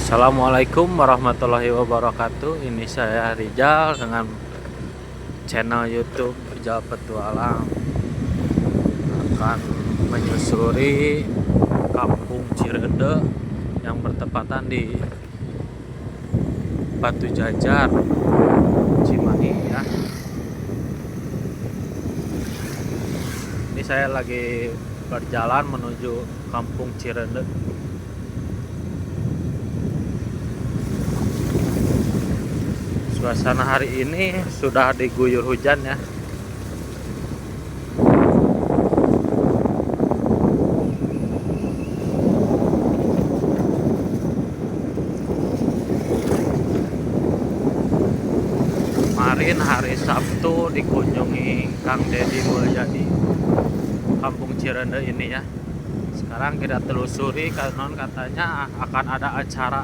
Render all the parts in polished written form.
Assalamualaikum warahmatullahi wabarakatuh. Ini saya Rijal dengan channel YouTube Rijal Petualang akan menyusuri Kampung Cirende yang bertepatan di Batujajar, Cimahi ya. Ini saya lagi berjalan menuju Kampung Cirende. Suasana hari ini sudah diguyur hujan ya. Kemarin hari Sabtu dikunjungi Kang Deddy Mulyadi Kampung Cirende ini ya. Sekarang kita telusuri karena katanya akan ada acara.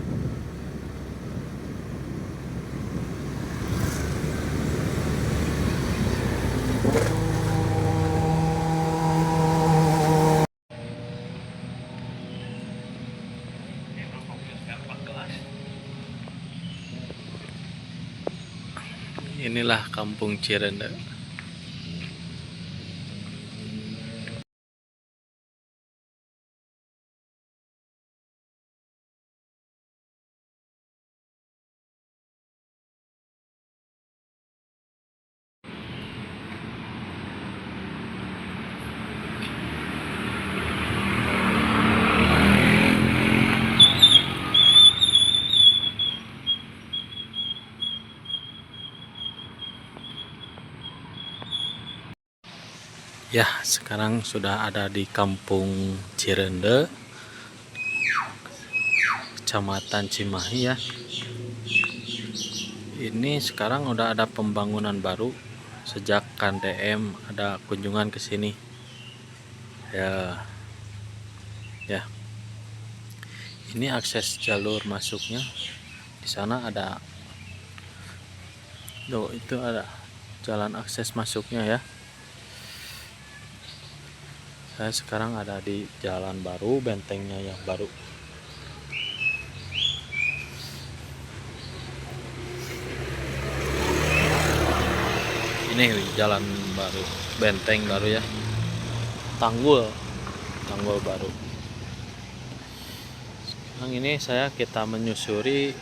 Inilah Kampung Cirende. Ya, sekarang sudah ada di Kampung Cirende, Kecamatan Cimahi ya. Ini sekarang udah ada pembangunan baru sejak Kang DM ada kunjungan ke sini. Ya. Ya. Ini akses jalur masuknya. Di sana ada, tuh, itu ada jalan akses masuknya ya. Saya sekarang ada di jalan baru, bentengnya yang baru. Ini jalan baru, benteng baru ya. Tanggul, tanggul baru. Sekarang ini kita menyusuri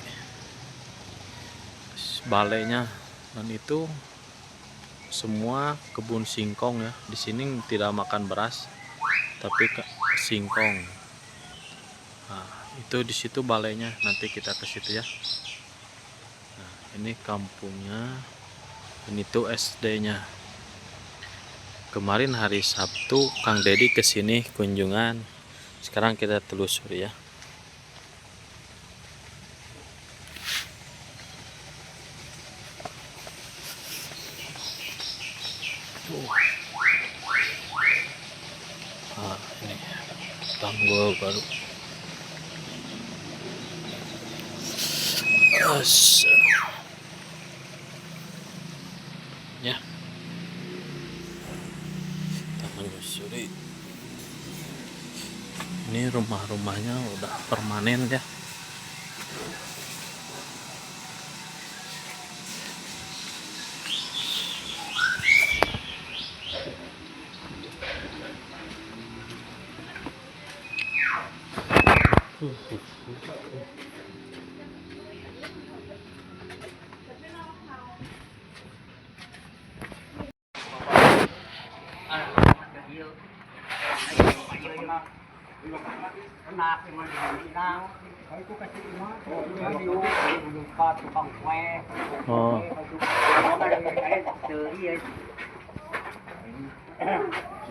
balainya, dan itu semua kebun singkong ya. Di sini tidak makan beras, tapi ke singkong. Nah, itu di situ balainya, nanti kita ke situ ya. Nah, ini kampungnya, ini tuh SD-nya. Kemarin hari Sabtu Kang Deddy kesini kunjungan. Sekarang kita telusuri ya. Nah, ini tanggul baru. As. Ya. Kita menyusuri. Ini rumah-rumahnya udah permanen ya. Oh.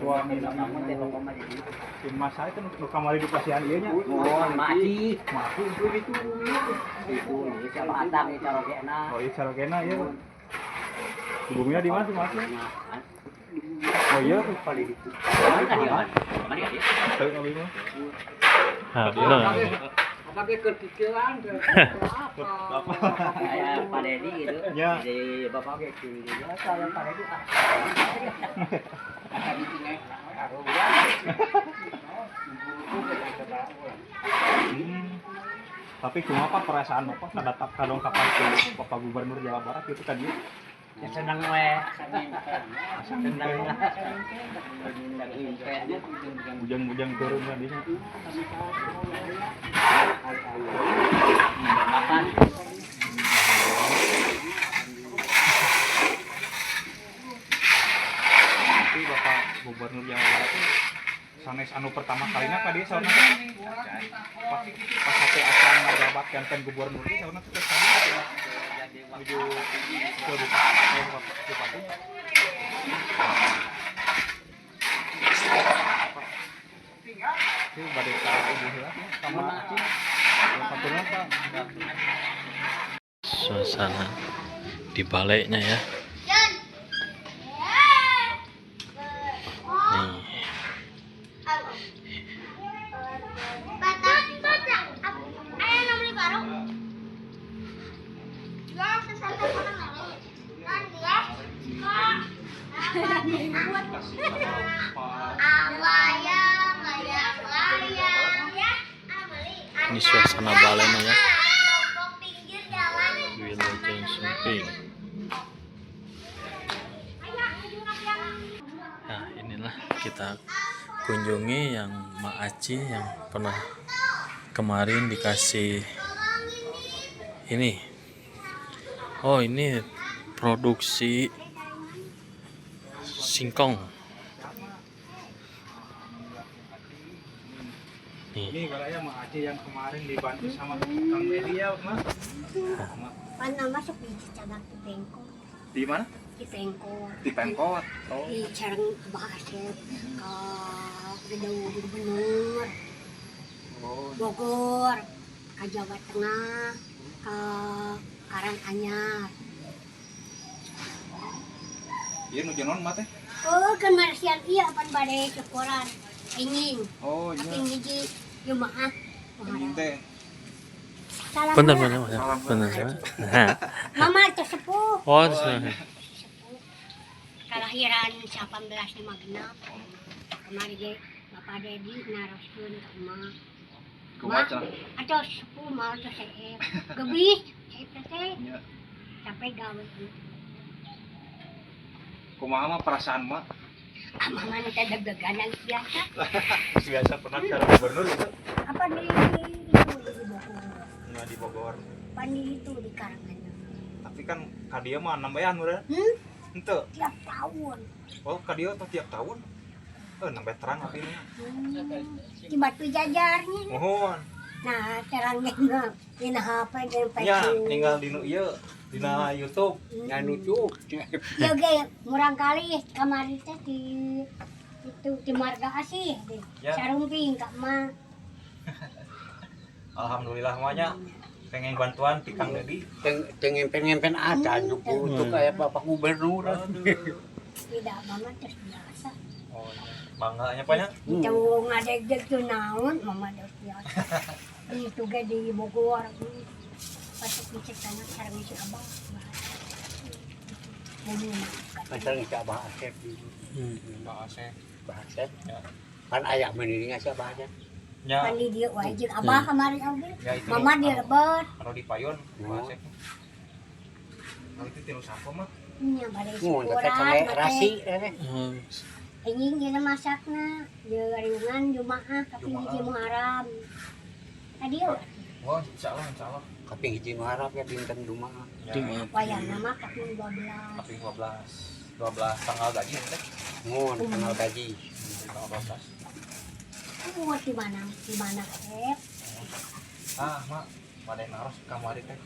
Suami si mas saya itu nu kamari di pasihan ieu nya. Oh, mati. Mati itu itu. Itu siapa atang ya carogena. Oh iya carogena ieu. Ibunya di mana sih mas? Oh iya Paling itu. Mana dia? Mana dia? Tahu abi mah. Nah, benar. Apa ke kepikiran ke apa? Kayak Pak Dedi gitu. Ya. Jadi bapak kayak gini. Ya, saya Pak Dedi ah. Kata di sini. Tapi kumaha Pak perasaan Bapak kada kadong kapal ke Bapak Gubernur Jawa Barat itu tadi? Ya senang we. Senang. Ujang-ujang turun tadinya. Makan. Tapi Bapak Gubernur Jawa Barat sanes anu pertama kalinya ka dieu saurna teh pas pas hate acan ngajabat janten gubernur teh saurna teh menuju ke bupati, bupati. Itu bade ka ibu heula sama Acing. Satunya Pak. Suasana di baliknya ya. Nih. Ini suasana balainya ya. Wilujeng Sumping. Nah, inilah kita kunjungi yang Mak Aci yang pernah kemarin dikasih ini. Oh, ini produksi singkong. Nih. Ini baraya Mak Aci yang kemarin dibantu sama Kang Dedi ya, Mas. Mana masuk di Cicagak di Pengkot. Di mana? Di Pengkot. Di Pengkot. Oh. Di Carang Abah Asep ke Gedung Gubernur. Oh. Bogor, ke Jawa Tengah, ke Karanganyar. Iya nu naon Mak teh? Oh, kan marsian iya pan bade syukuran. Ingin. Oh, iya. Kaping hiji Jumaah. Ingin teh. Salam. Bentar, heula. bentar, bentar. Bentar. Nah. Mama teh sepuh. Oh, sudah. Sepuh. Kelahiran 1856. Kemarin ge Bapak Dedi naroskeun ka emak. Kumaha cenah? Atau sepuh mau teh seep. Gebis, seep teh. Iya. Sampai gawe. Kumaha mah perasaan Mak? Ah, mama teh deg-degan biasa. Biasa pernah cara gubernur itu? Apa di itu di Bogor. Nggak di Bogor. Pan di itu di Karanganyar. Tapi kan ka dieu mah nambahan udah. Hmm? Henteu. Tiap tahun. Oh, ka dieu tuh tiap tahun. Eh, nambah terang api ini. Di Batu Jajarnya. Mohon. Nah, terangnya mah dina HP jeung Ya, Facebook. tinggal di nu ieu dina YouTube. Ya lucu. Ya ge murang kali kamari teh di itu di Marga Asih di Ya. Sarumping ka emak. Alhamdulillah maknya pengen bantuan ti Kang Dedi. Teng ngempen-ngempen aja untuk kayak Bapak Gubernur. Tidak mama terus biasa. Oh, iya. Bangganya Pak nya. Itu ngadegdeg tuh naon mama terus biasa. Itu ge di Bogor. Pasuk dicek tanah sareng si Abah. Jadi Masalah si Abah Asep. Pak Asep. Abah Asep. Ya. Kan ayah meniringnya si Abah Asep. Ya, Pan di dieu wae jeung Abah kemarin oge. ya itu. Mama di lebet. Anu di payon Pak Asep. Kalau itu tilu sapo mah. Nya bade Mun syukuran. teh kene rasi teh. Oh, Anjing dina masakna, jeung ringan Jumaah kaping hiji Muharram. Tadi Wah, insyaallah insyaallah. Kaping hiji Muharram ya dinten Jumaah. Ya, Jumat. wayahna mah kaping 12. Kaping 12. 12 tanggal gaji ya, teh. Mun tanggal gaji. Tanggal 12. Oh, di mana? Di mana, Sep? Ah, Mak, bade naros kamari teh.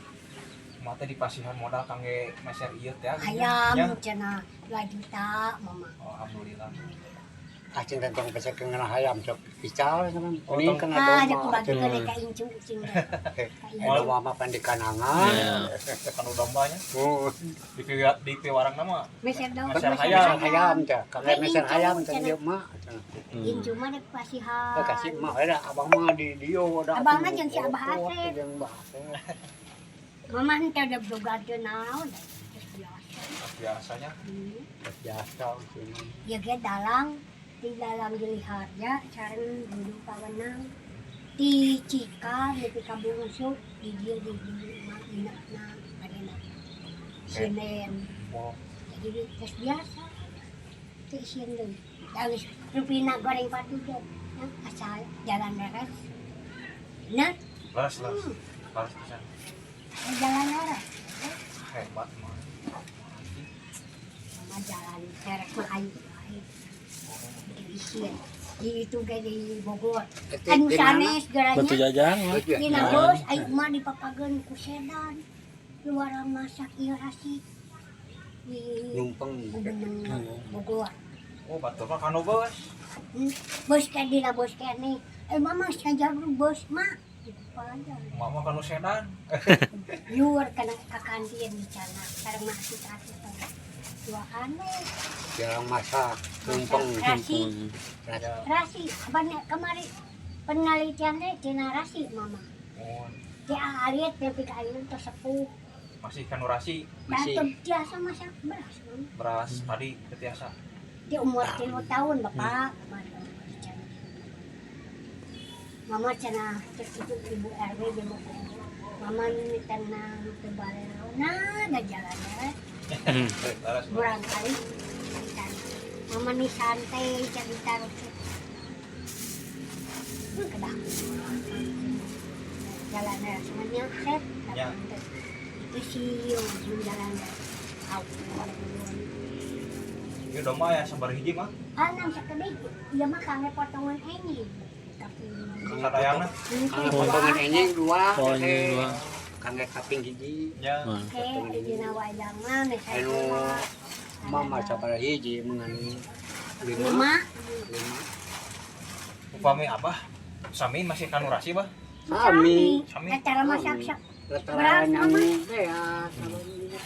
Mak teh dipasihan modal kangge meser ieu teh. Ayam Ya. cenah 2 juta, mama. Oh, alhamdulillah. Acing tentang pesek kena hayam sok ical kan. Oh, Ini tong- kena Ah, ada domba. kubagikeun ka incu cing. Ka incu. Domba mah pan di kanangan. Ya. Kanu dombanya Oh, di piwarangna mah Meser dong, Meser meser hayam. hayam teh. Kangge Eh, meser incu, hayam teh cenah. ieu mah. Incu mah dek pasihan. Teh kasih mah ada abang mah di dieu ada. Abang mah jeung si Abah Asep. Jeung Abah Asep. Mama henteu deg-degan teu naon. Terus biasa. Biasanya. Biasa sini. Ya ge dalang di dalam dilihatnya sareng duduk kawenang. Di Cika, di Pikabungsu, di dia di di na na Sinen. Oh, Jadi terus biasa. Itu isian dulu. Lalu rupina goreng patu deh. Nah, asal jalan leres. Nah, leres leres. Leres pisan. Jalan leres. Hebat mah. Mama jalan leres mah ayu. Ayu. Di isian. Di itu kayak di Bogor. Itu Anu di mana? sanes geranya. Batu jajar mah. Batu Dina bos, ayo mah dipapageun ku sedan. Luar masak ieu rasi. Di Numpeng. Gubernur Bogor. Oh, batur mah kanu bos. Bos kan dina bos kene. Eh mama saja bos mak. Gitu aja. Mama kanu sedan. Luar kana ka kantin di sana. Sareng masuk atuh. Dua aneh. Jarang masak. Numpeng. Rasi. Rasi. Rasi. Apa nih kemari penelitian teh tina rasi mama. Oh, Di ariet nepi ka ayeuna tos sepuh. masih kanu rasi Masih. Dan biasa masak beras mama. beras padi teu tiasa. Di umur 3 tahun bapak kemarin mama cenah cek itu ibu RW dia mau mama ini tenang ke balai nah ada jalan ya Leres. kurang kali cerita. Mama nih santai cerita lucu kedah jalan ya semuanya set Ya. itu sih yang jalan aku Ieu domba ya sabar hiji mah. Anam sakedik ieu mah kangge potongan enyi tapi Sadayana. Kangge potongan enjing dua. Oh, enjing dua. Kangge kaping hiji. Ya. Nah. Oke, dina wayangna Anu mama sabaraha hiji mengani lima. lima. Lima. Upami abah sami masih kanu rasi bah. Sami. Sami. Cara masak sak. Lataran Beras, Mama. ya.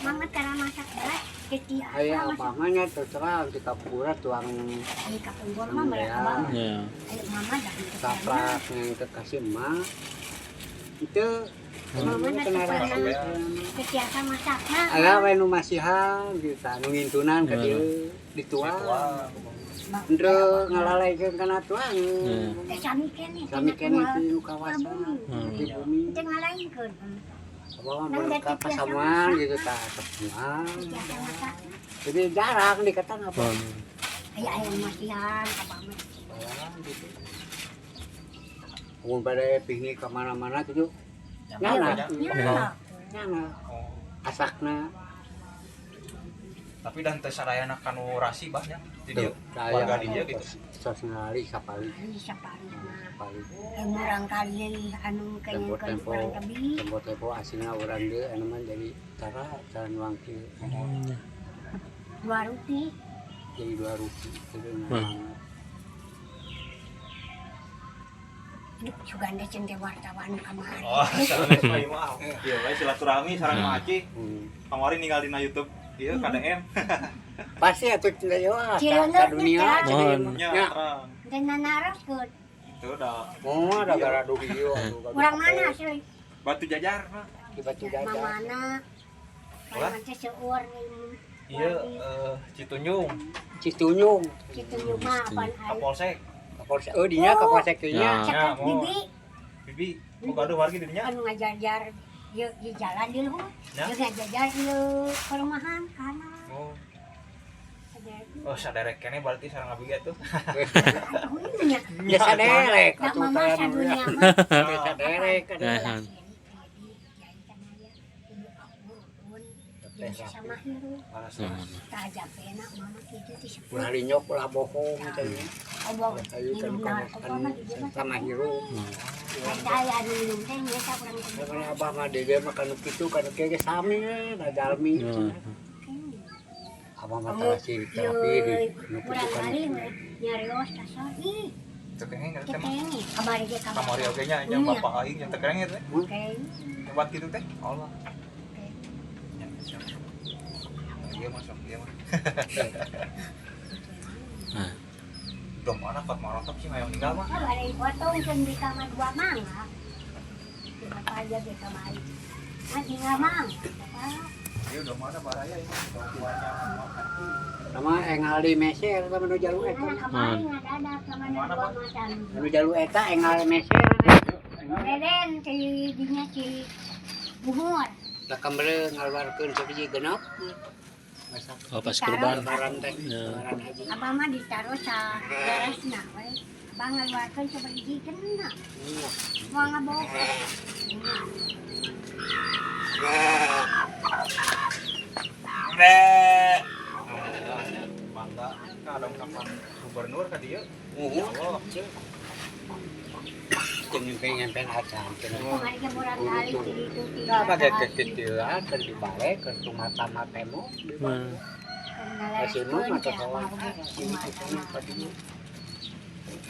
Mama cara masak beras kecil Aya apa abah masak. mah nya terus terang di kapura tuang Ayo kapungkur mah mereka Ya. mah. Ya. Ayo mama dah saprak yang kekasih mah itu Mama dah kena pernah rasi. ketiasa masak mah. Ala we nu masihan gitu nu ngintunan ka dieu dituang. Ndre ngalalaikeun kana tuang. Eh sami keneh. Sami keneh ti nu kawasan di bumi. Teu ngalainkeun. Abah mah berka pasamuan gitu tah pasamuan. Ketiasa masak. Jadi jarang dikatan apa. Ayo ayo masihan abah mah. Barang gitu. Mun pada piknik ke mana-mana gitu. Nyana. Ya. Nyana. Oh. Asakna. Tapi dan teu sadayana kanu rasi bah nya. Di dieu. Tuh, Warga di dieu gitu. Sos ngalali sapali. Bisa paling mah. Sapali. Eh murang kali anu kayaknya Tempo-tempo kurang lebih. tempo-tempo aslinya urang deui anu mah jadi tara cara nuang kieu. Dua rupiah. Jadi dua rupi gitu nuang. Aduh, Suganda cente wartawan kemarin. Oh, sanes mah ieu mah. Ieu we silaturahmi sareng Mak Aci. Kamari ninggal dina YouTube ieu KDM. Pasti atuh cenah ieu ah, Cileungeut sa dunia teh. cenah ieu mah. Nya Nya. terang. Dan nanaros ke Itu udah Oh, ada gara dugi ieu atuh. orang mana asli? Batu Jajar mah. Di Batu Jajar. Mamana. Ulah? Kalau seueur Iya, Citunjung, Citunjung. Kitu mah apaan ayo. Kapolsek, Kapolsek. Oh, dinya kapolsek teh nya. Ya. Cakap Ya, mau. bibi Bibi, kok gaduh wargi di dinya? anu ngajajar ieu di jalan di luhur. Ya. Ieu ngajajar ieu perumahan kana. Oh, oh saderek keneh berarti sareng abi ge tuh. Atuh nya. Ya saderek Da atuh mama tara sadunya mah. Ya saderek Ya. Sama hirup. Laras, laras. Tajapena mama kitu ti sepuh. Ulah linyok ulah bohong cenah. Obong Ayo kan minum narkoba mah di dieu mah. sama hirup. Saya anu minum teh nya urang Ya kan abah mah dede mah kanu kitu kanu kieu ge sami we, da jalmi. Abah mah tara sih terapi di nu kitu Urang kan. kali nyarios kasar. Ih, Teu kenging eta teh mah. ketengi. Kamari ge kamari. Kamari oge nya nya Iya. bapak aing yang teu kenging teh. Kenging. Hebat gitu teh. Allah. Ya, siap. Iya masuk, iya mah. Nah. Udah mana kot marotok sih hayang ninggal mah. Oh, ada dipotong kan di kamar dua mang. Apa aja di kamar. Ah, tinggal mang. Apa? Iya udah mana baraya ini tuanya. Sama engal di meser sama nu jalu eta. Anak kemarin ada kamar Mana, dua Pak? macan. Nu jalu eta engal meser. Deden ti dinya si Buhur. Da kamari ngaluarkeun sabiji genep. Masak Oh, pas kurban. lebaran teh, Ya. lebaran haji. Abah mah ditaruh sa garasna we. Abah ngaluarkeun sabiji genep. Iya. Moal ngaboga. Alhamdulillahnya bangga kalau kapan gubernur ka dieu. Muhun. Allah. Jeung nyempen acan cenah. Kemarin ge murang kali ti ditu ti. Nah, pakai kecil-kecilan, keur dibalik, keur tumata temo. Hmm. Hasil mah mata kawan. Ini kita padi.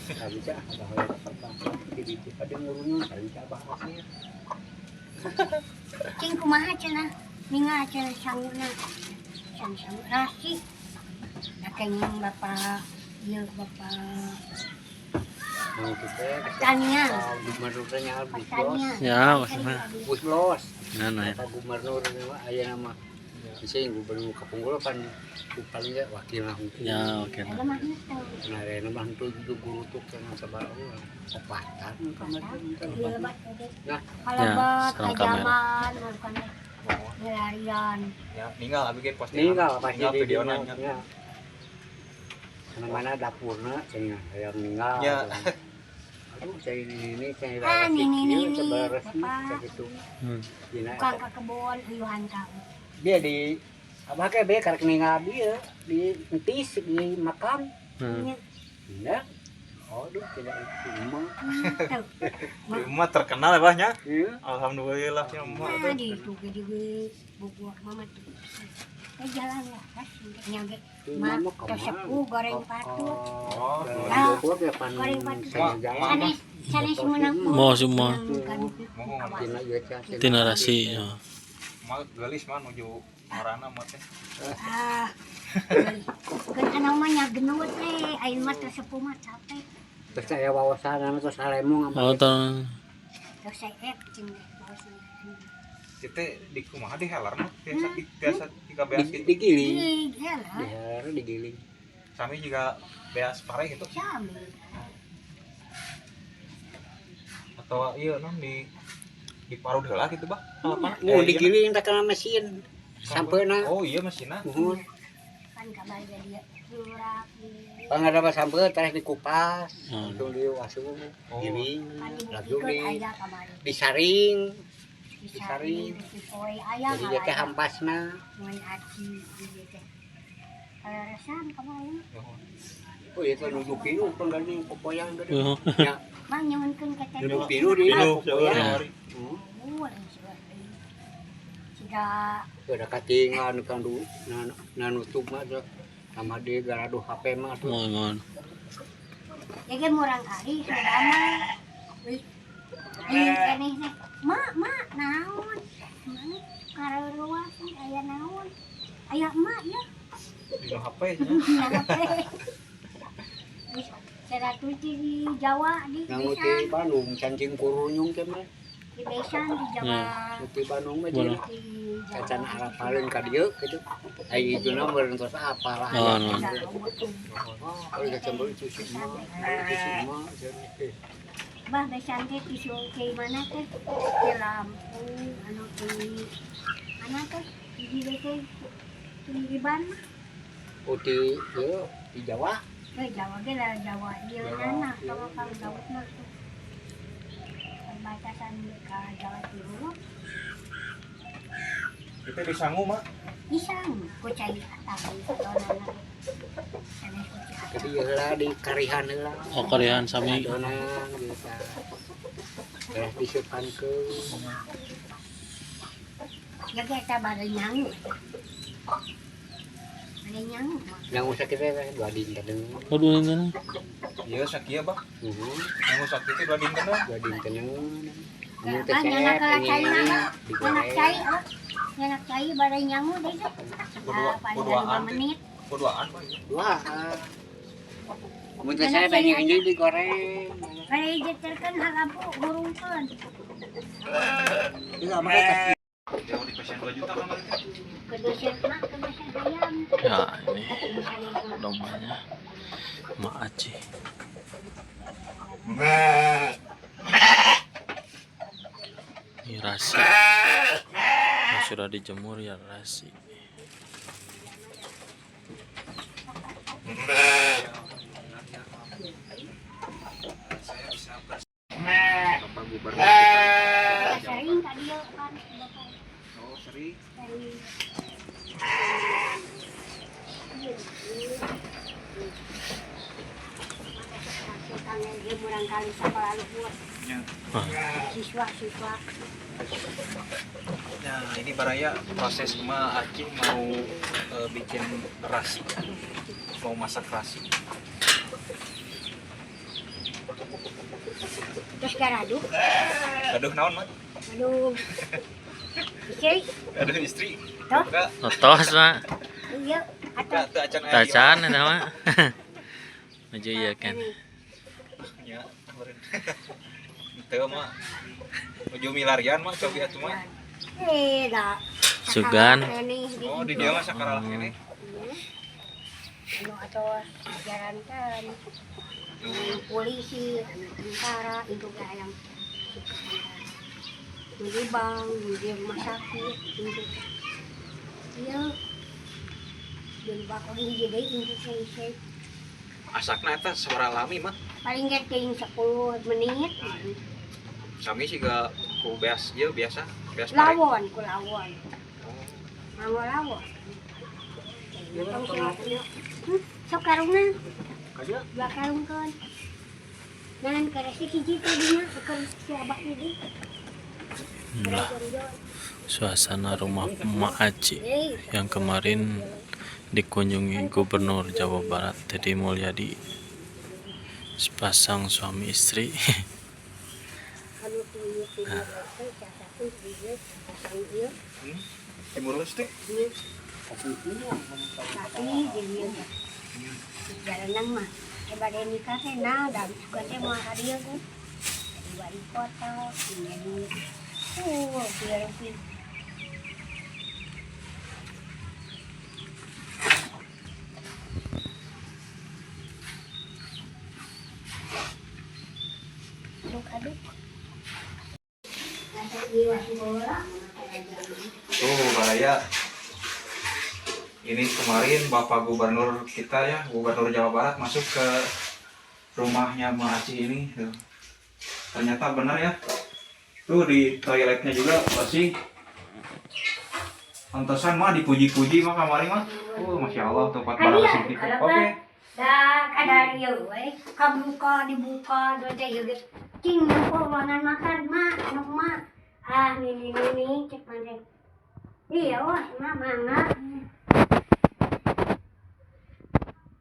Nggak bisa, abah apa Jadi itu pada ngurungnya, nggak bisa abah hasil. Cing kumaha cenah? Ningal cenah sanguna. Sang sangu rasi. Da kenging bapak ieu bapak Mau kita pertanian. Gubernurnya Buslos. Pertanian. Ya, maksudnya. Buslos. Nah, nah. Bapak gubernur aya nama. Bisa yang gubernur Kapunggul kan paling nggak wakil lah. Ya, oke. Eta mah henteu. Nah, rena mah henteu juga guru tuh kan sabaraha urang. Opatan kemarin. Iya, lebat oge. Nah. Kalebat Ya, sekarang kamera. kajaman bukan larian. Ya, ninggal abi ge postingan. Ninggal pasti Ninggal di videona dinya. nya. Mana-mana dapurna cenah hayang ninggal. Ya. Aduh, saya ini saya Ah, nini, nini, resmi Bapak. gitu. Hmm. Dina Tukang ka kebon uyuhan ka. dia di abah ke be karek ninggal dia di entis di makam. Hmm. Nya. Ya. Aduh, tidak itu mah. Henteu. Emak terkenal ya, Bah nya. Iya. Alhamdulillah ya emak Nah, tuh. di itu ge di Bogor mama tuh. Eh jalan lah, kas nya ge. Itu Ma, mama kemana? tersepuh goreng patut. Oh, Ah, Bogor ya pan goreng patut. saya jalan. Sanes sanes menang. Mau semua. Mohon. Tina ieu teh. Tina rasi. Ya. Emak geulis mah nuju marana mah teh. Ah. Keun anu mah nya genut teh, ayeuna mah tersepuh mah capek. Terus saya wawasan anu terus salemong Oh, tahun Terus saya cing deh, bawasan. Itu di kumaha di helar mah biasa biasa tiga beas gitu. digiling. Ih, helah. Dihelar digiling. Sami juga beas pare gitu Sami. atau iya non di parut heula gitu bah. Apa? Mau digiling tak kena mesin. Sampeuna. Oh iya mesinna. Muhun. Kan kabar jadi surak di Pangada mah sampeun terus dikupas, Hmm. langsung diwasu, Oh. giling, kan langsung dibuktikan di aya kamari. disaring, Disaring, dipoe aya jadi dia teh hampasna. Ngan aci ieu teh. Kalau resam kamari Oh iya teh nuju pilu panggali popoyan gede. Oh. Ya, mah nyuhunkeun ka teh. nuju pilu di Pilu, popoyan. seueur. Oh, Siga Udah katingal nu kan du na nutup mah tuh. Sama di garaduh HP mah tuh. Mohon, mohon. ya ge murang kali sudah mah. Wih. Ih, keneh teh. Mak, mak, naon? Mak, kararuas aya naon? Aya emak ya. Di HP nya. Seratus di Jawa di Nang Besan, ti Bandung cancing kurunyung teh mah. di Besan di Jawa. Nu ti Bandung mah Boleh. di Di Jawa. cacan arapaleun ka dieu kitu. Ai ituna meureun tos apal lah. Oh, no. Oh, kalau cacan baru cuci mah, baru cuci mah. Bah Besan teh di di mana teh? Di Lampung, anu di mana teh? Di dieu teh di Ban. Oh di ieu di Jawa. Eh Jawa ge lah Jawa ieu nana tong kang Daud tuh. Perbatasan ke Jawa Timur. Itu di sangu mah. Isang ku cai atang adonana. Sanes ku cai atang. Jadi heula di karihan heula. Oh, karihan sami. Adonan gitu. Terus disupankeun. Ya ge eta bade nyangu. Bade nyangu mah. Nang usah kita teh dua dinten. Oh, dua dinten. Iya sakieu bah. Heeh, Nyangu sakieu teh dua dinten. dua dinten. Mun teh Bah nyanak seep, cai ini na. Nyanak cai digoreng. oh. Nyanak cai bade nyangu deui teh. Kedua Ah, paling keduaan 5 teh. menit. Keduaan bah. Iya. Dua. Mun teh seep ini digoreng. Bade jeterkeun halampu gurungkeun. Itu apa kata? Jauh di pasien 2 juta kan teh. Kedosen mah kedosen ayam. Ya, ini dombanya Mak Aci. Ini rasi yang sudah dijemur ya, rasi. Bapak Gubernur kita. Sering tadi ya kan Bapak. Oh, sering. Sering. Dia murangkali sekolah luhur. Ya. Siswa-siswa. Nah, ini Baraya proses Ma Acih mau bikin rasi, mau masak rasi. Terus garaduk. Aduh, naon, Mak? Aduh. Istri. Aduh, istri. Toh? Buka, Notos, Mak. Iya, buka atau teu acan aya di Tacan eta mah. Maju iya kan. Ya, meureun. Teu mah. Nuju milarian mah cobi atuh mah. Eh, dah. Sugan. Oh, di dia mah sakaralah ini. Anu atau jalan kan polisi, anu tentara, itu kayak yang di bank, di rumah sakit, itu. Iya. Di bakal hiji deui itu saya Asakna eta sabaraha lami mah? Paling ge teuing 10 menit. Sami siga ku beas ieu biasa, beas pare. Lawon ku lawon. Oh. Nganggo lawon. Sok karungan. Dua karung kan. Nan karesi hiji teh dina keur si abah ini. Inilah suasana rumah Mak Aci yang kemarin dikunjungi Gubernur Jawa Barat Deddy Mulyadi, sepasang suami istri. Anu tuyul tuyul teh satu ieu pasang ieu. Timur Leste. Ieu. Tapi jeung ieu teh. Jalanan mah eh bade nikah teh nah da sugan teh moal ka dieu teh. Jadi wali kota, jadi biar aduk aduk. Asa ieu bola. Tuh, Baraya. Ini kemarin Bapak Gubernur kita ya, Gubernur Jawa Barat masuk ke rumahnya Ma Acih ini. Tuh. Ternyata benar ya. Tuh di toiletnya juga bersih. Pantesan mah dipuji-puji mah kamari mah. Masya Allah tempat barang bersih gitu. Oke. Da kadar ieu we, kabuka dibuka do teh ieu ge. Cing nempo ruangan makan mak, nuk mak. Ah nini nini cek mah. Iya wah, mak mangga.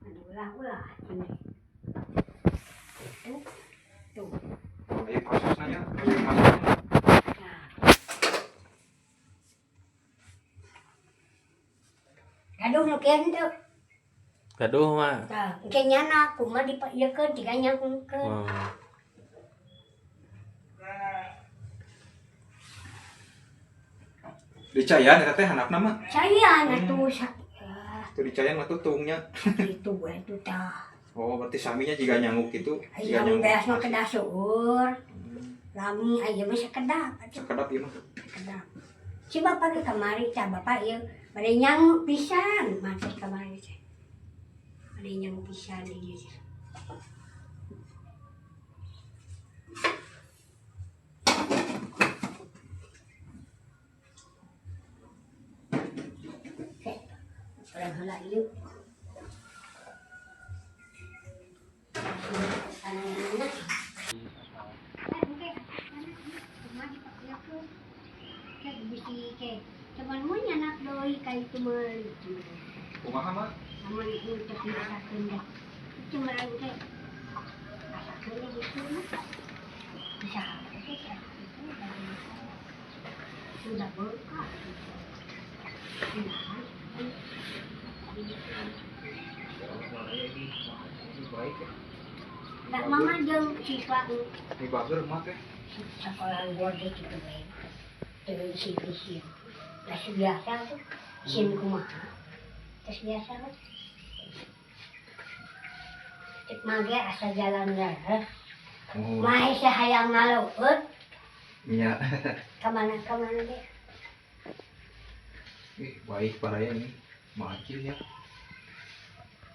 Aduh ulah ulah cing. Tuh. Tuh. Ini prosesnya ya, proses masaknya. Nah. Aduh nu kieu henteu. Gaduh mah. Tah, engke nyana kumaha dipaiekeun tiga nyangkeun. Oh. Dicayan eta teh handapna mah. Saya atuh Tuh dicayan mah tuh tungnya. Itu we tuh tah. Oh, berarti saminya jika nyanguk gitu, jika Aya nyanguk. beas mah kedah seueur. Lami aya mah sakedap atuh. Sekedap ieu mah. Sakedap. Si bapak ge kamari tah bapak ieu bade nyanguk pisan mah kamari teh. Bade nyanguk pisan ieu teh. Urang heula ieu. Cuman mun nyanak deui ka itu meuli. Kumaha mah? Lamun untuk masakeun teh. Cuman teh masakeun gitu mah. Bisa teh sudah berkah. Baik ya. Nah, mama jeung siswa Ini bager mah teh. sekolah gorde gitu we. Teu isin-isin. Terus biasa tuh isin kumaha. Terus biasa we. Cek mage asa jalan leres. Oh. Mah hayang ngaleueut. Iya. Kemana kemana deh? Ih, baik baraya ini. Makasih ya.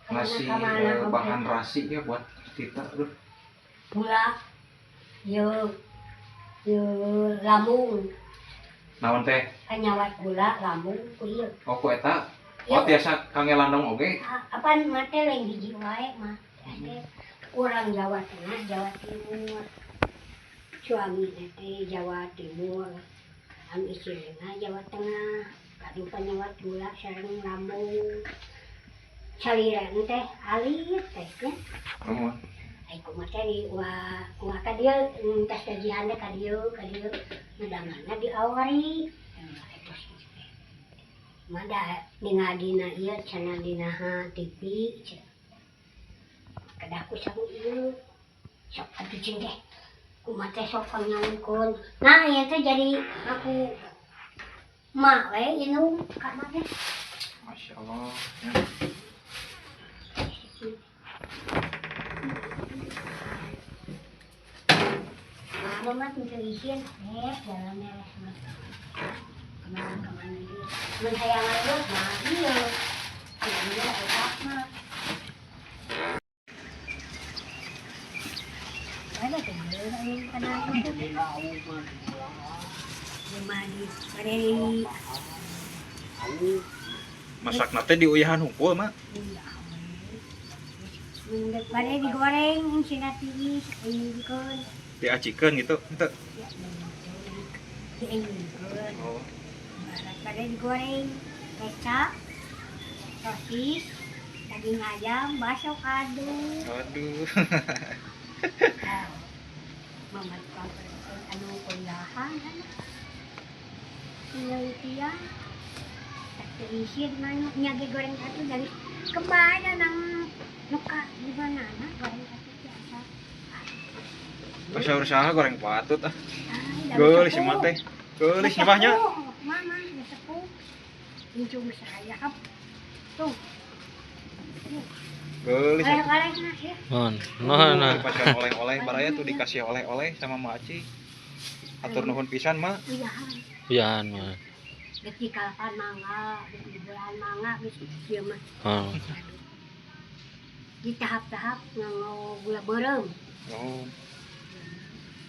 Kemana Ngasih kemana? Bahan rasi ya buat kita. Aduh. Gula, yo, yo lambung. Naon teh? Kanyawat gula lambung ku ieu. Oh, ku eta. Oh, tiasa kangge landong oge. Apaan mah teh lain hiji wae mah. Teh urang Jawa Tengah, Jawa Timur. Suami teh Jawa Timur. Anu istrina Jawa Tengah. Kadu panyawat gula sareng lambung. Saliran teh alit teh nya. Nuhun. Ai kumaha teh di ulah ulah ka dieu tas gajian teh ka dieu ngedanganna diawari. Eta sih. Mada ningal dina ieu cenah dina TV cenah. Kedah ku sangu ieu. Sok atuh cing teh. Kumaha teh sok pangyangkeun. Nah, ieu teh jadi aku mak we inum ka mah teh. Masya Allah. Ya. Mama teu isin, jalan beres mah. Kemana kemana dia. Mun hayang ngeluh mah ieu. Ieu eta mah. Ada teh anu kana lima di pada di Masak nate di uyahan hungkul, Mak. Pada digoreng sina tiis diengkeun. Diacikeun gitu. Henteu. Ya, diengkeun. Oh. Pada digoreng kecap, sosis, daging ayam, bakso kadu. Aduh. Mama anu kuliahan anu. Tinggal dia. Tak terisi mana nyage goreng satu dari kemana nang nuka di mana na goreng satu biasa. Usaha usaha goreng patut ah. Ay, Geulis si mah teh. Geulis nyebahnya. Mama, sepuh. Incung saya hap. Tuh. Geulis. Oleh-oleh nah ya. Nuhun. Nuhun. Nuhun. Dipasihan oleh-oleh baraya tuh dikasih oleh-oleh sama Mak Aci. Atur nuhun pisan, Mak. Uyahan. Uyahan mah. Geus dikalapan mangga, geus dibulan mangga, geus ieu mah. Oh. Di tahap-tahap nganggo gula beureum. Oh.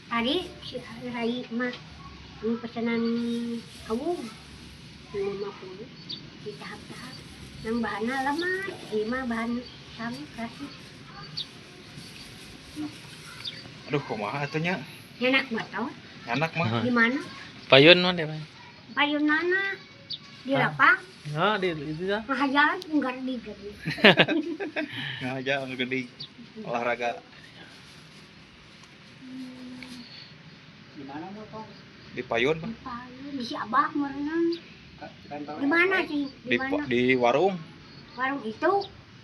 Tadi si Rai mah anu pesanan kawung 50 di tahap-tahap. Nang bahanna lemah, ieu mah bahan sami kasih. Aduh, kumaha atuh nya? Nyanak mah tau Nyanak mah. di mana? Payun mah deh, Pak. Payun mana? Di lapang, Nah, di itu ya. ngahajalan enggak di gede. Ngaja anu gede olahraga Di mana mau tong? di payun, Pak. Di payun, di si Abah merenang. Di mana sih? Di Di mana? di warung. Warung itu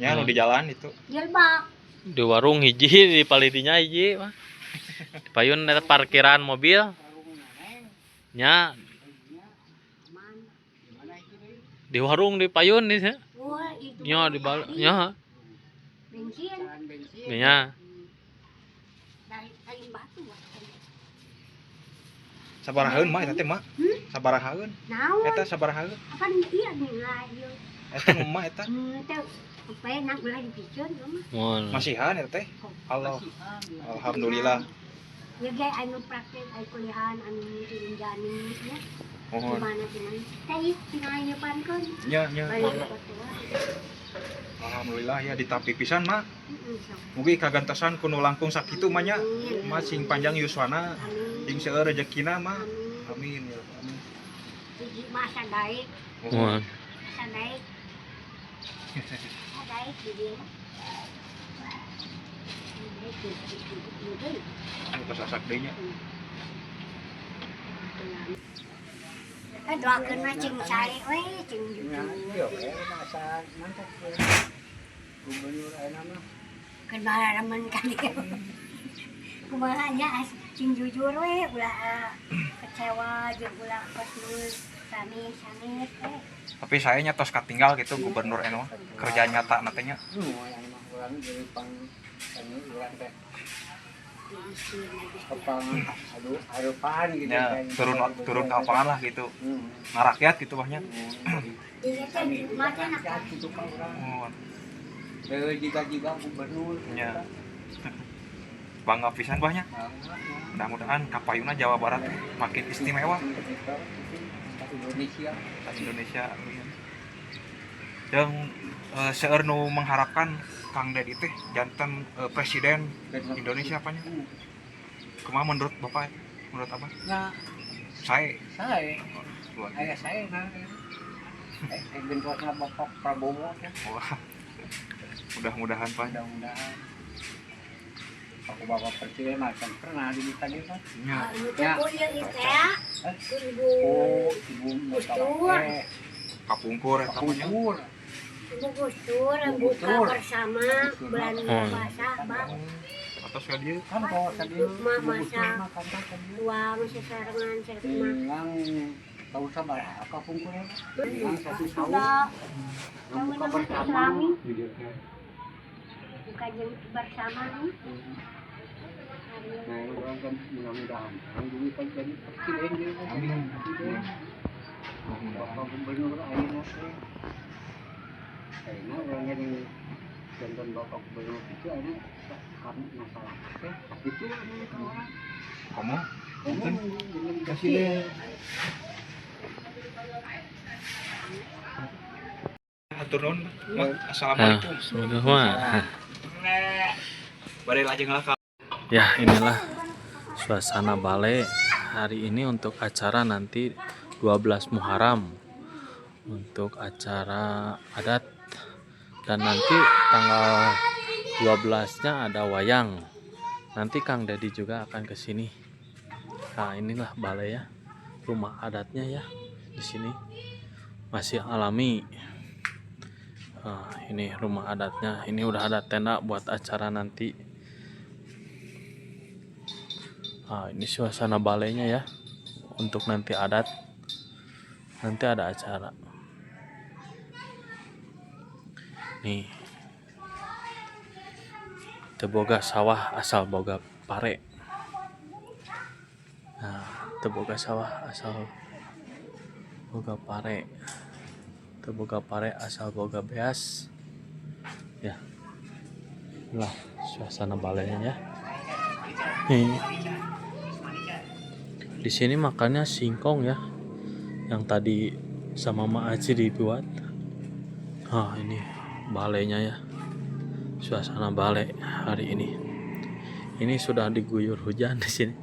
Nya anu di jalan itu. jelbak. Di warung hiji, di palidinya hiji, Pak. Di payun eta parkiran mobil. Nya di warung di payun di sih. Wah, itu. Nya di bal nya. Bensin. Nya. Dari kayu batu. Wah. Sabarahaeun mah eta teh, Mak? Hmm? Sabarahaeun? Naon? Eta sabarahaeun? Apa iya nih lah ieu. Eta nu mah eta. Teu apa enak ulah dipicun mah. Mun. Masihan eta teh. Allah. Alhamdulillah. Ya ge anu praktek anu kuliahan anu diinjani nya. Mohon. Gimana cenah? Teh ieu tinggal nyepankeun. Nya nya. Balik ke tua. Alhamdulillah ya ditampi pisan, Mak. Heeh, sok. Mugi kagantosan ku nu langkung sakitu mah nya. Amin. Mah sing panjang yuswana, Amin. sing seueur rezekina mah. Amin. Amin ya Rabbal alamin. Hiji mah asa daek, Mun. asa daek. Asa daek di dieu. Daek di dieu. Tos asak deui nya. Eh doakeun mah cing sare we, cing Nah, jujur. iya, we, masa mantap we. Gubernur ayeuna mah. Keur bararemen ka dieu. Kumaha nya cing jujur we ulah kecewa jeung ulah kos nu sami-sami we. Tapi saya nya tos katinggal gitu gubernur anu mah. Kerja nyata na teh nya. Nu aya mah urang jadi pang urang teh. Kepangan aduh arupaan gitu Ya, turun turun ke lapangan lah gitu. Ngarakyat gitu bahnya. Iya teh mata nak gitu ka urang. Mohon. Deui jiga-jiga gubernur. Ya. Bangga pisan bahnya. Mudah-mudahan kapayuna Jawa Barat teh makin istimewa. Indonesia. Indonesia. Dan seueur nu mengharapkan Kang Dedi teh janten presiden Indonesia apanya? Kumaha menurut Bapak? Menurut apa? Nah, Saya saya luar ayah saya nah. Gentosna Bapak Prabowo ya. Wah. Mudah-mudahan Pak. Mudah-mudahan. Aku Bapak Presiden macam pernah di tadi kan. Ya. Ieu teh ku ieu ieu teh. Ku ibu Oh, Ibu Gus Dur. Kapungkur eta mah nya. Kapungkur. Ibu Gus Dur Gus buka Dur. bersama bulan puasa bang Atos ka dieu. Kan kalau tadi Ma Ibu Gus Dur masak mah kan tadi. tuang sesarengan sareng Yang tahu sabaraha kapungkur ya. Yang satu tahun Enggak, yang buka bersama. buka jeung bersama nih. Nah, orang kan mudah-mudahan orang dulu kan jadi presiden gitu kan. Jadi presiden. Bapak gubernur ayeuna teh. Ayeuna urang jadi jantan bapak gubernur itu ayeuna karena masalah teh itu anu ka orang. Komo? Ngomong dengan Presiden. Hatur nuhun. Mak. Nah, Assalamualaikum. semoga mah. Bade lajeng lah ka Ya, inilah suasana balai hari ini untuk acara nanti 12 Muharram untuk acara adat dan nanti tanggal 12-nya ada wayang. Nanti Kang Dedi juga akan ke sini. Nah, inilah balai ya. Rumah adatnya ya di sini. Masih alami. Nah, ini rumah adatnya. Ini udah ada tenda buat acara nanti. Nah, ini suasana balainya ya. Untuk nanti adat. Nanti ada acara. Nih. Teu boga sawah asal boga pare. Nah, teu boga sawah asal boga pare. Teu boga pare asal boga beas. Ya. Inilah suasana balainya ya. Nih. Di sini makannya singkong ya. Yang tadi sama Ma Aci dibuat. Ah, ini balainya ya. Suasana balai hari ini. Ini sudah diguyur hujan di sini.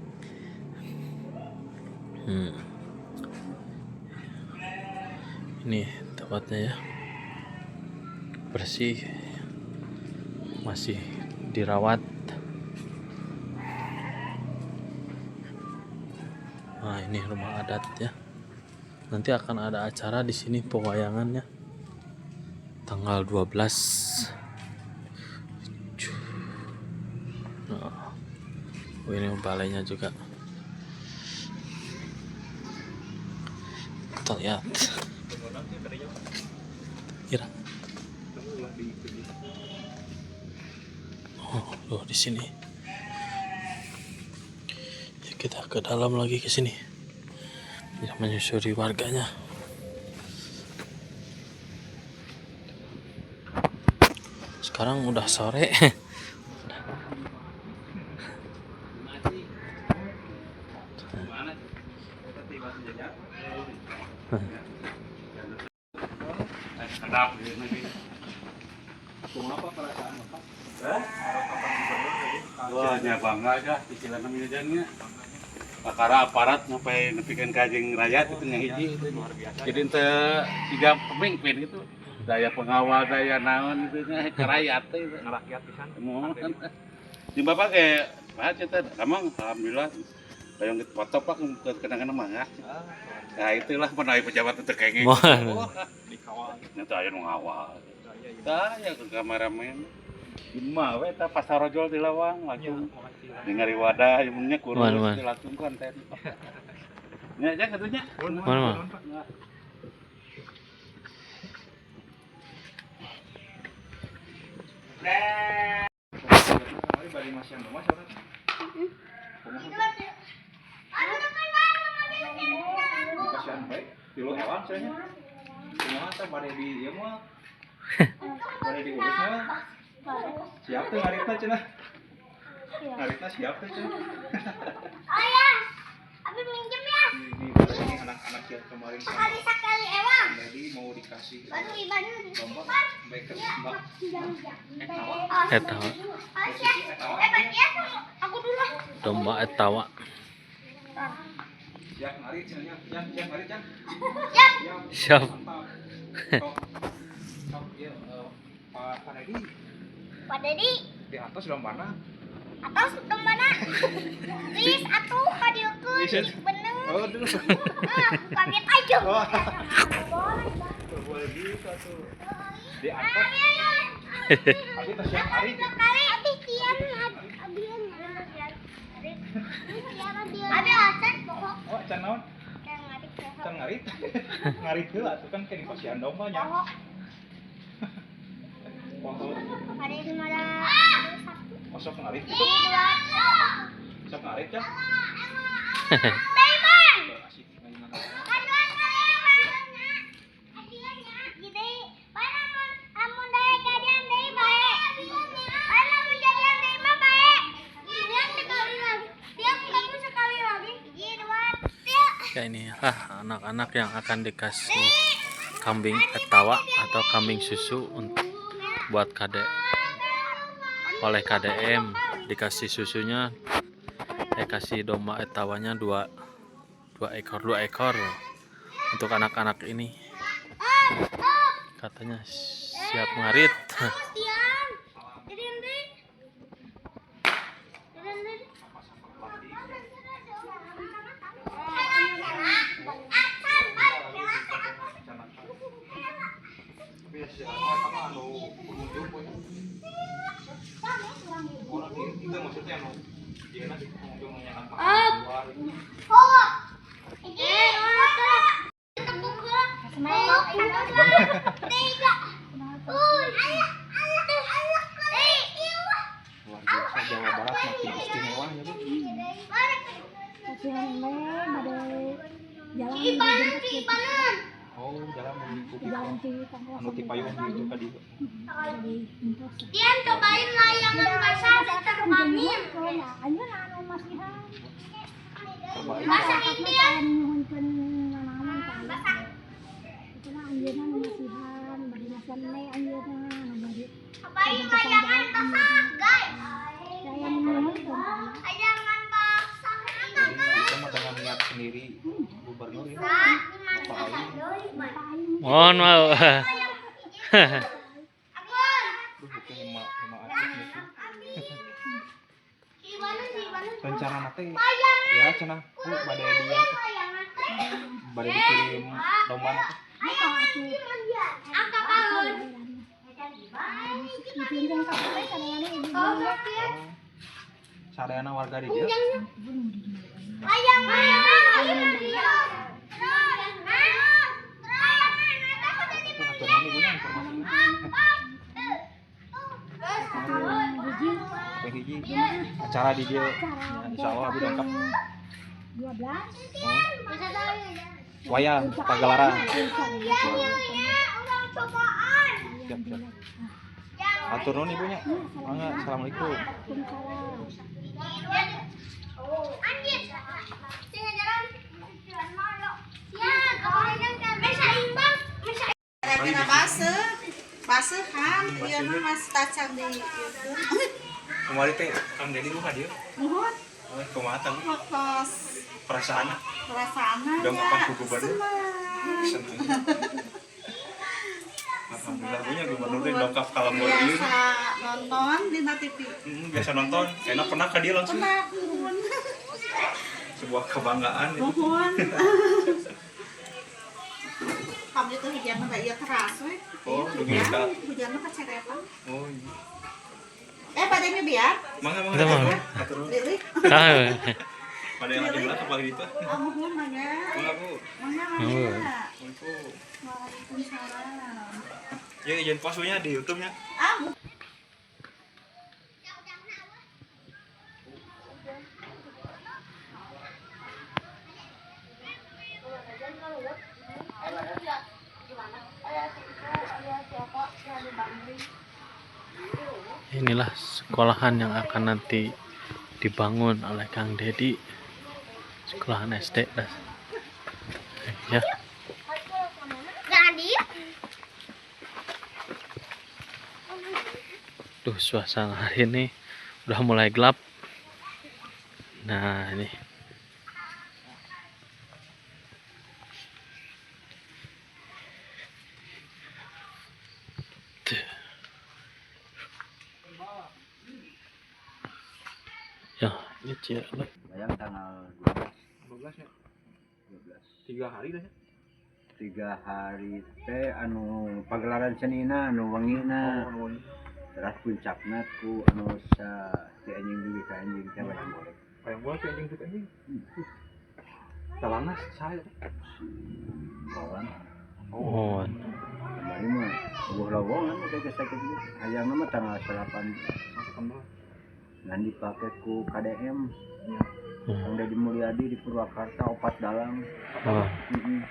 Ini tempatnya ya. Bersih. Masih dirawat. Nah, ini rumah adat ya. Nanti akan ada acara di sini pewayangannya. Tanggal 12. Nah, oh, ini balainya juga. Kita lihat. Kira. Oh, loh di sini. Ya, kita ke dalam lagi ke sini. Ya, menyusuri warganya. Sekarang udah sore. Sedap. Kumaha perasaan Bapak? Wah, nya bangga aja istilah namanya jangnya. Perkara aparat sampai nepikeun ka jeung rakyat itu yang hiji itu. Luar biasa. Jadi ente tiga pemimpin gitu. Daya pengawal, daya naon itu nya ke rakyat teh itu. Ngerakyat pisan. Mohon. Jeung Bapak kayak baca teh, emang alhamdulillah Kayak gitu foto Pak kenangan mah ya. Nah itulah menawi pejabat itu kenging. Mohon. Dikawal. Nyata aya nu ngawal. Iya, iya. Tah ya ke kameramen. Gimana we tah pasar rojol di lawang langsung ningali wadah ieu kurus Mohon, mohon. langsung konten. Nya nya kitu nya. Nuhun, Mohon, mohon. nuhun, Pak. Kemarin bari masihan rumah saudara. Dikasihan baik, tilu hewan cenah. Kumaha teh bade di ieu mah? Bade diurus mah? Siap teh ngaritna cenah. Ngaritna siap teh cenah. Ayah, abi minjem ya. Ini ini anak-anak yang kemarin sama Sekali ewang. Jadi mau dikasih Baru ibanu. domba baik ke mbak etawa. Etawa. Aku dulu. Domba etawa. Siap ngarit cenah, siap siap ngarit can. Siap. Siap. Mantap. Sok. Sok ieu Pak Pak Dedi Pak Dedi, di atas dombana. atas dombana. Please atuh kadieukeun bener. Oh, dulu. Ah, kaget aja. Oh. Boleh gitu atuh. Di atas. Abi teh siap ngarit. Abi kian abi abi acan pokok. Oh, can naon? Can ngarit. Ngarit heula atuh kan ke dipasihan domba nya. Poho. Ada yang ada Osok ngarit gitu. Osok ngarit ya. Asik Ya ini anak-anak yang akan dikasih kambing etawa atau kambing susu untuk buat KD oleh KDM, dikasih susunya, kasih domba etawanya dua ekor untuk anak-anak ini, katanya siap ngarit. Luar biasa, Jawa Barat makin istimewa ya Bu. Oh, jalan menuju anu ti payung gitu tadi. Dian cobain layangan basah diterbangin. Basah ini ya. Basah. Cobain layangan basah, guys. Layangan basah. Sama dengan niat sendiri gubernur ya. Mohon maaf. Rencana nanti ya cenah Bu bade dia bade dikirim domba nanti. Sadayana warga di dieu. Acara di dia, insya Allah abi lengkap. 12. Oh. Wayang pagelaran. Siap, siap. Atur nuhun ibunya. Mangga, assalamualaikum. Kira baseuh kan, ieu mah masih tacan di ieu. Kemarin teh Kang Dedi lu hadir. Muhun. Oh, kumaha tah? Waktos Perasaanna. Perasaanna. Udah ngapang ku gubernur. Seneng. Alhamdulillah punya gubernur teh dongkap ka lembur ieu. Biasa nonton di TV. Biasa nonton. Enak pernah ka dia langsung. Pernah, muhun. Sebuah kebanggaan itu. Muhun. Kami tuh hujan mah ieu keras we. Oh, hujan. Hujan mah kaceretan. Oh, iya. Padanya biar. Mangga, mangga. Atur. Lili. Pada yang lagi belah kepala gitu. Ah, muhun mangga. Mangga, Bu. Mangga, mangga. Assalamualaikum. Waalaikumsalam. Ya, izin post-nya di YouTube-nya. Ah, Inilah sekolahan yang akan nanti dibangun oleh Kang Dedi. Sekolahan SD dah. Ya. Gadi. Duh, suasana hari ini udah mulai gelap. Nah, ini. Tuh. Ya, ini cia. Bayang tanggal 12 ya. 12. 3 hari dah ya. 3 hari teh anu pagelaran senina anu wengina. Oh, Terus puncakna ku anu sa ti anjing dugi ka anjing teh wayang golek. Wayang golek ti anjing dugi ka anjing. Talangna saha teh? Lawan. Oh. Kemarin mah eueuh lowongan teh geus sakit gitu. Hayangna mah tanggal 8. Ngan dipake ku KDM. Kang Deddy Mulyadi di Purwakarta 4 dalang. Oh. Heeh.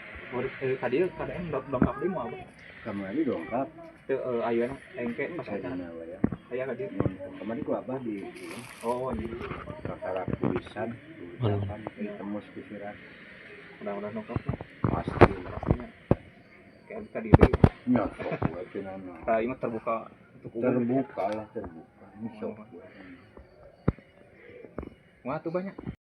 Ka dieu KDM dongkap deui moal abah? Kamari dongkap. Teu ayeuna engke pas acara. Ayeuna we ya. Aya ka dieu. Kamari ku abah di Oh, di Kakara tulisan, ucapan, tembus ku surat. Mudah-mudahan dongkap lah. Pasti. Pastinya. Kayak ka dieu deui. Nya sok we cenah mah. Tah ieu mah terbuka untuk umum. Terbuka lah, terbuka. Ini sok. Wah, tuh banyak.